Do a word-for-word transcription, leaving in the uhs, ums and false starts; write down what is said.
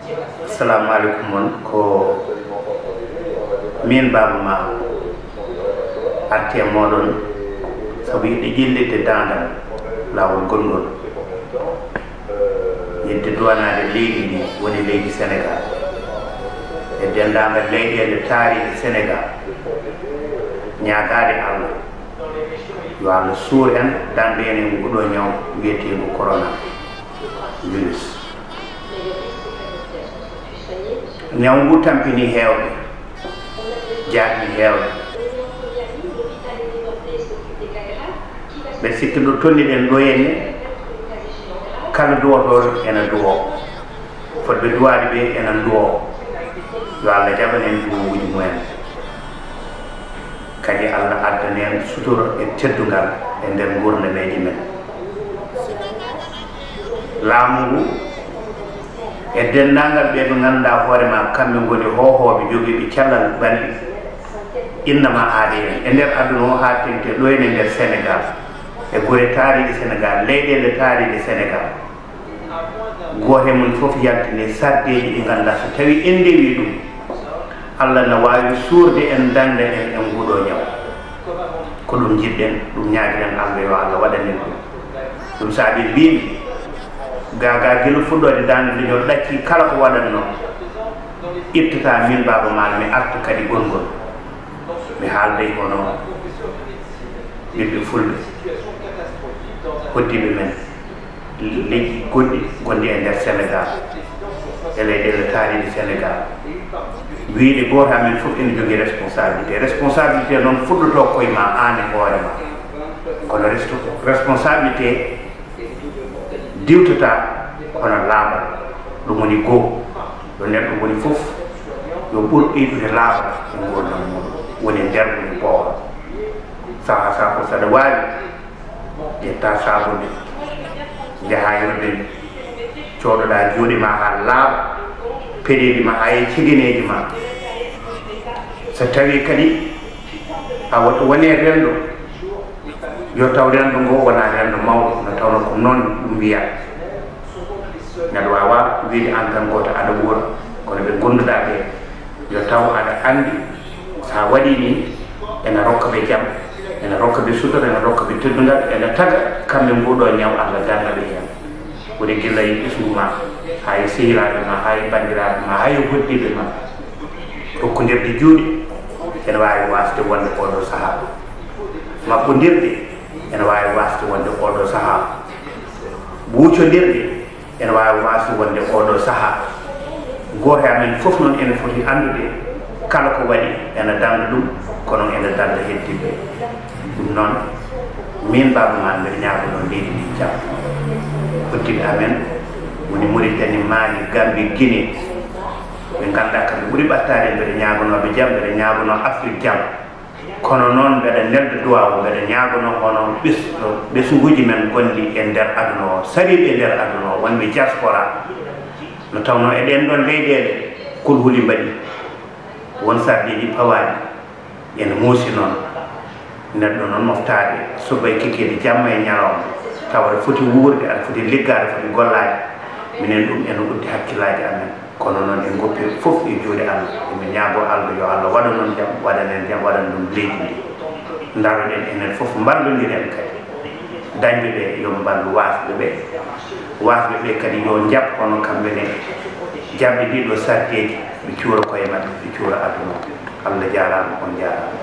Assalamu aleykum on, ko min Baaba Maal arti e mooɗon sabu yiɗde ƴellitde daandal laawol goɗngol, yiɗde duwanaade leydi ndi woni leydi Senegaal e denndaangal leyɗeele taariiɗe Senegaal, ñaagaade Allah yo Allah suur en, danndo en e nguɗo ñaw wiyeteengu corona virus. Ñaw ngu tampini heewɓe, jaagni heewɓe. Mbeɗa sikki ɗo tolniɗen ɗo henne, kala duwotooɗo ena duwoo, fotɓe duwaade ɓe ena nduwoo. Yo Allah jaɓan en duwowuuji mumen. Kadi Allah addan en sutura e teddungal e nder nguurnameeji men. Laamu ngu e denndaangal ɓe ɓe ngannduɗaa hoore ma kamɓe ngoni hoohooɓe jogiiɓe cellal ɓalli innama aade en e nder aduna o haa tengti ɗo henne nder Senegaal e gure taariiɗe Senegaal, leyɗeele taariiɗe Senegaal. Gooto e mon fof yaltini sardeeji ɗi ngannduɗaa so tawii en ndewii ɗum, Allah na waawi suurde en, dannda en e nguɗo ñaw. Ko ɗum njiɗɗen, ɗum ñaagiren Allah yo Allah waɗan en ɗum. Ɗum saabi mbimi, gaa gaa gila fuɗɗoode daande leñol ɗaccii kala ko waɗatnoo, ittataa min Baaba Maal mi arta kadi goɗngol. Mi haalda e hono ɓiɓɓe fulɓe hoddiiɓe men leƴƴi goɗɗi gonɗi e nder Senegaal e leyɗeele taariiɗe Senegaal, wiyde gooto amen fof ene jogii responsabilité. Responsabilité noon fuɗɗoto koye ma aan e hoore ma, kono resto- responsabilité diwtata hono laaɓal. Ɗum woni goo, yo neɗɗo woni fof yo ɓur ɓeydude laaɓal e nguurndam mum, woni nder woni poowal. Sahaa sahaa fof saɗa waawi ƴetta saabunnde, njahaa e robinet, coodoɗaa juuɗe ma haa laaɓa, peɗeeli ma haa e cegeneeji ma. So tawii kadi a wonii renndo, yo taw renndo ngo wonaa renndo mawɗo, no tawno ko noon ɗum wiyaa. Neɗɗo waawaa wiyde aan tan gooto aɗa wuura, kono ɓe ngonnduɗaa ɓee, yo taw aɗa anndi so a waɗii nii, ena rokka ɓe jam, ena rokka ɓe sutura, ena rokka ɓe teddungal, ena taga kamɓe nguu ɗoo ñaw, Allah dannda ɓe heen. Woni gila e ɓesngu ma, haa e sehilaaɓe ma, haa e banndiraaɓe ma, haa e hoddiiɓe ma. Rokkondirde juuɗe ene waawi waasde wonde oo ɗoo sahaa. Maɓɓondirde ene waawi waasde wonde oo ɗoo sahaa. Wuccondirde ene waawi waasde wonde oo ɗoo sahaa. Gooto e amen fof noon ene foti anndude kala ko waɗi ene dannda ɗum, kono ene dannda heddiiɓe. Ɗum noon, min Baaba Maal mbeɗa ñaagonoo leydi ndi jam. Hoddiiɓe amen woni Mauritanie, Mali, Gambie, Guinée, ɓe ngannduɗaa kamɓe ɓuri ɓattaade, mbeɗa ñaagonoo ɓe jam, mbeɗa ñaagonoo Afrik jam. Kono noon mbeɗa nelda duwaawu, mbeɗa ñaagonoo hono ɓes-, ɓesnguuji men gonɗi e nder aduna o, sariiɓe e nder aduna o, wonɓe diaspora. No tawnoo e ɗeen ɗoon leyɗeele, kulhuli mbaɗi, won sarɗiiji pawaaɗi, ene muusi noon. Neɗɗo noon moftaade, subaka e kikiiɗe, jamma e ñalawma, tawa aɗa foti wuurde, aɗa foti liggaade, aɗa foti gollaade. Minen ɗum ene uddi hakkillaaji amen. Kono noon en ngoppi fof e juuɗe Allah. Emin ñaagoo Allah yo Allah waɗan on jam, waɗan en jam, waɗan ɗum leydi ndi. Ndaroɗen enen fof, mballondiren kadi. Dañɓe ɓe yo mballu waasɓe ɓe. Waasɓe ɓe kadi yo njaɓ hono kamɓe ne jaɓɓe ɗii ɗoo sarɗeeji, ɓe cuura koye maɓɓe, ɓe cuura aduna o. Allah jaaraama, on njaaraama.